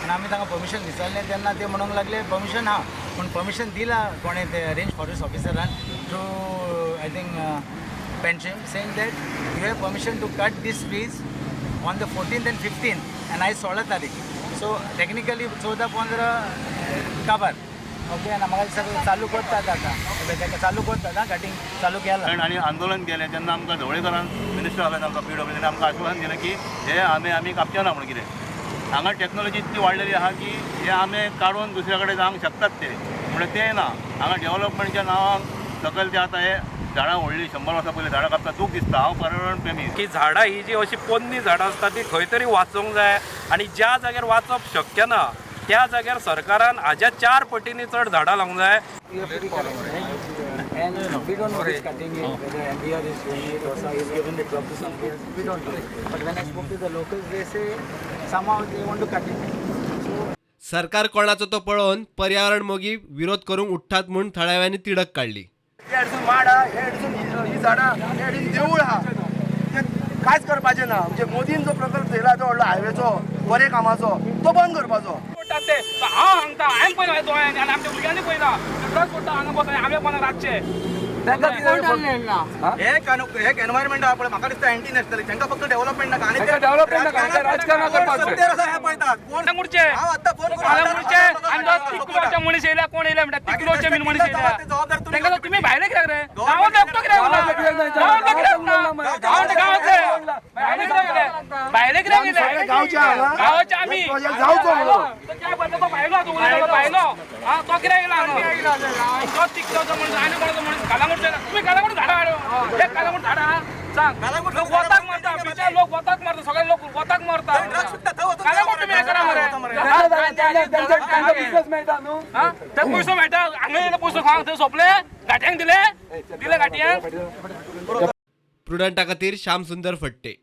आनी आमी तांकां परमिशन विचारलें तेन्ना ते म्हणूंक लागले परमिशन आहा, पूण परमिशन दिलां कोणें ते रेंज फॉरेस्ट ऑफिसरान through I think Panchim, saying that you have permission to cut these trees on the 14th and 15th and आयज 16 तारीख. सो टॅक्निकली 14-15 काबार. ओके, आनी म्हाका दिसता चालू करतात आतां, ताका चालू करतात आं, कटींग चालू केलां. आनी आंदोलन केलें तेन्ना आमकां ढवळीकरान मिनिस्टर आसले तांकां पीडब्ल्यू आमकां आश्वासन दिलें की हे आमे आमी कापचे ना म्हणून. कितें हांगा टॅक्नोलॉजी इतली वाडलेली आहा की हे आमे काडून दुसऱ्या कडेन जावंक शकतात ते, म्हणल्यार तें ना. हांगा डेव्हलपमेंटच्या नांवान सकयल ते आतां हे झाडां व्हडली 100 वर्सां पयलीं झाडां कापता, दूख दिसता. हांव पर्यावरण प्रेमी की झाडां ही जी अशी पोन्नी झाडां आसता ती खंय तरी वाचोवंक जाय आनी ज्या जाग्यार वाचप शक्य ना त्या जाग्यार सरकारान हाज्या 4 पटींनी चड झाडां लावंक जाय. And we don't know who's cutting it, whether MBR is doing it or he's given the job to somebody else. We don't know. But when I spoke to the locals, they say somehow they want to cut it. So सरकार कोणाचो तो पळोवन पर्यावरण मोगी विरोध करूंक उठ्ठात म्हूण थळाव्यांनी तिडक काडली. हे हेडसून माड आहा, हे हेडसून ही झाडां, हे हेडून देवूळ आहा, ते कांयच करपाचें ना. म्हणजे मोदीन जो प्रकल्प थेयला तो व्हडलो हायवेचो बरे कामाचो तो बंद करपाचो. हांव सांगता, हांवें पळयला दोळ्यांनी आनी आमच्या भुरग्यांनी पळयला ट्रक सोडटा हांगा बसून आंब्या पोंदा रातचे. हे एनवायरमेंट आहा पळय, म्हाका दिसता एंटी नॅशनल, तांकां फक्त डेव्हलपमेंट नाका आनी डेव्हलपमेंट नाका, राजकारणां करपाचें. सत्तेर आसा हें पळयतात. कोण कलंगूटचे, हांव आतां फोन करून कलंगूटचे आनी तो तिकलोचे मनीस येयल्या, कोण येयल्या म्हणटा तिकलोचे बीन मनीस येयल्या, तांकां तुमी भायले कित्याक रे? गांवांतले एकटो कित्याक उरला? गांवांतलो कित्याक उरला? गांवांतले भायले कित्याक येयले? गांवाचे आमी तो भायलो भायलो तो कित्याक येयला? तो तिकलोचो मनीस आनी कोणाचो मनीस? कलंगूटचे तुमी कलंगूट झाडां हाडो, एक कलंगूट झाडां सांग, लोक वताक मारता, बिचार लोक वताक मारता, सगळे लोक वताक मारता. कलंगूट तुमी हें करा मरे, ते पयसो मेळटा हांगा येयले, पयसो खावंक थंय सोंपले, घाट्यांक दिले दिले घाट्यांक. प्रुडंटा खातीर श्याम सुंदर फट्टे.